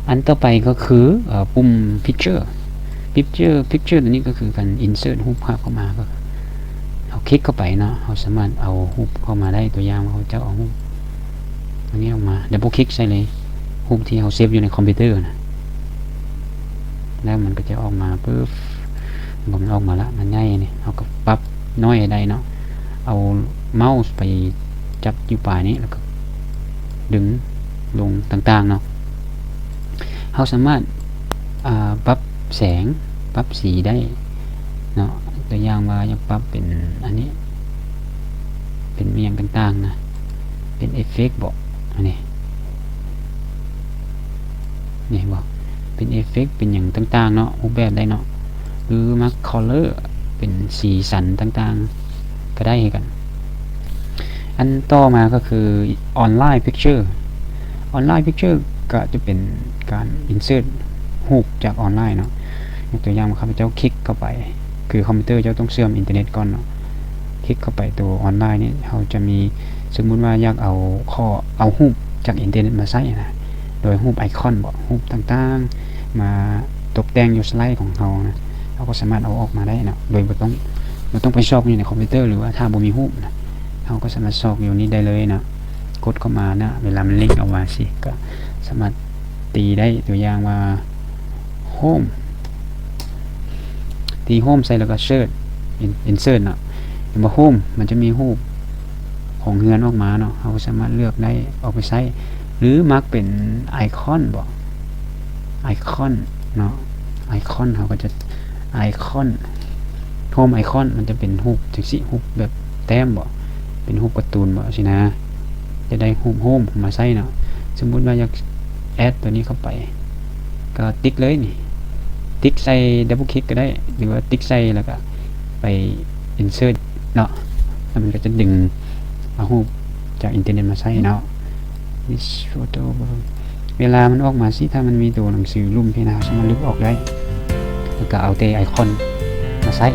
ອັນຕໍ່ໄປກໍຄື ເອີ ປຸ່ມ Picture Picture Picture ຕົວນີ້ກໍຄືການ insert ຮູບພາບເຂົ້າມາ ກໍເຮົາຄລິກເຂົ້າໄປເນາະ ເຮົາສາມາດເອົາຮູບເຂົ້າມາໄດ້ ຕົວຢ່າງວ່າເຮົາຈະເອົາຮູບຕົວນີ້ອອກມາ double click ໃສ່ເລີຍ ຮູບທີ່ເຮົາເຊບຢູ່ໃນຄອມພິວເຕີນະ ແລ້ວມັນກໍຈະອອກມາປຶບ ມັນອອກມາລະ ມັນໃຫຍ່ນີ້ ເຮົາກໍປັບນ້ອຍໃຫ້ໄດ້ເນາະ ເອົາເມົາສ໌ໄປຈັບຢູ່ປາຍນີ້ ແລ້ວກໍດຶງລົງຕ່າງໆເນາະ ເຮົາສາມາດ ອ່າ ປັບແສງ ປັບສີໄດ້ເນາະ ຕົວຢ່າງວ່າຢາກປັບເປັນອັນນີ້ ເປັນອີ່ຫຍັງຕ່າງໆນະ ເປັນເອຟເຟັກບໍ ອັນນີ້ ນີ້ເຫັນບໍ່ ເປັນເອຟເຟັກ ເປັນຫຍັງຕ່າງໆເນາະ ຮູບແບບໄດ້ເນາະ ຫຼືມັກ color ເປັນສີສັນຕ່າງໆ ກໍໄດ້ຄືກັນ ອັນຕໍ່ມາກໍຄື online picture online picture ກໍຈະເປັນການ insert ຮູບຈາກອອນລາຍເນາະ ຍົກຕົວຢ່າງວ່າຂ້າພະເຈົ້າຄລິກເຂົ້າໄປ ຄືຄອມພິວເຕີເຈົ້າຕ້ອງເຊື່ອມອິນເຕີເນັດກ່ອນເນາະ ຄລິກເຂົ້າໄປໂຕອອນລາຍນີ້ ເຮົາຈະມີ ສົມມຸດວ່າຢາກເອົາຂໍ້ ເອົາຮູບຈາກອິນເຕີເນັດມາໃຊ້ນະ ໂດຍຮູບໄອຄອນບໍ ຮູບຕ່າງໆ ມາຕົບແຕ່ງຢູ່ສະໄລຂອງເຮົານະ ເຮົາກໍສາມາດເອົາອອກມາໄດ້ເນາະ ໂດຍບໍ່ຕ້ອງ ບໍ່ຕ້ອງໄປຊອກຢູ່ໃນຄອມພິວເຕີ ຫຼືວ່າຖ້າບໍ່ມີຮູບນະ ເຮົາກໍສາມາດຊອກຢູ່ນີ້ໄດ້ເລີຍເນາະ ກົດເຂົ້າມານະ ເວລາມັນລິງອອກມາຊີ້ ກໍສາມາດຕີໄດ້ ຕົວຢ່າງວ່າ Home ຕີ Home ໃສ່ ແລ້ວກໍ Search In- Insert ເນາະ ເຫັນບໍ່ Home ມັນຈະມີຮູບຂອງເຮືອນອອກມາເນາະ ເຮົາສາມາດເລືອກໄດ້ເອົາໄປໃຊ້ ຫຼືມັກເປັນໄອຄອນບໍ ໄອຄອນເນາະ ໄອຄອນ ເຮົາກໍຈະ ໄອຄອນ Home Icon ມັນຈະເປັນຮູບຈັ່ງຊີ້ ຮູບແບບແຕ້ມບໍ ເປັນຮູບກາຕູນບໍຊີ້ນະ ຈະໄດ້ຮູບ Home ເຂົ້າມາໃຊ້ເນາະ ສົມມຸດວ່າຢາກ add ຕົວນີ້ເຂົ້າໄປ ກໍຕິກເລີຍນີ້ ຕິກໃສ່ double click ກໍໄດ້ ຫຼືວ່າຕິກໃສ່ແລ້ວກໍໄປ insert ເນາະ ແລ້ວມັນກໍຈະດຶງເອົາຮູບຈາກອິນເຕີເນັດມາໃຊ້ເນາະ This photo ເວລາມັນອອກມາຊີ້ ຖ້າມັນມີໂຕໜັງສືລຸ່ມພີ້ນະ ເຮົາສາມາດລຶບອອກໄດ້ ແລ້ວກໍເອົາແຕ່ໄອຄອນມາໃຊ້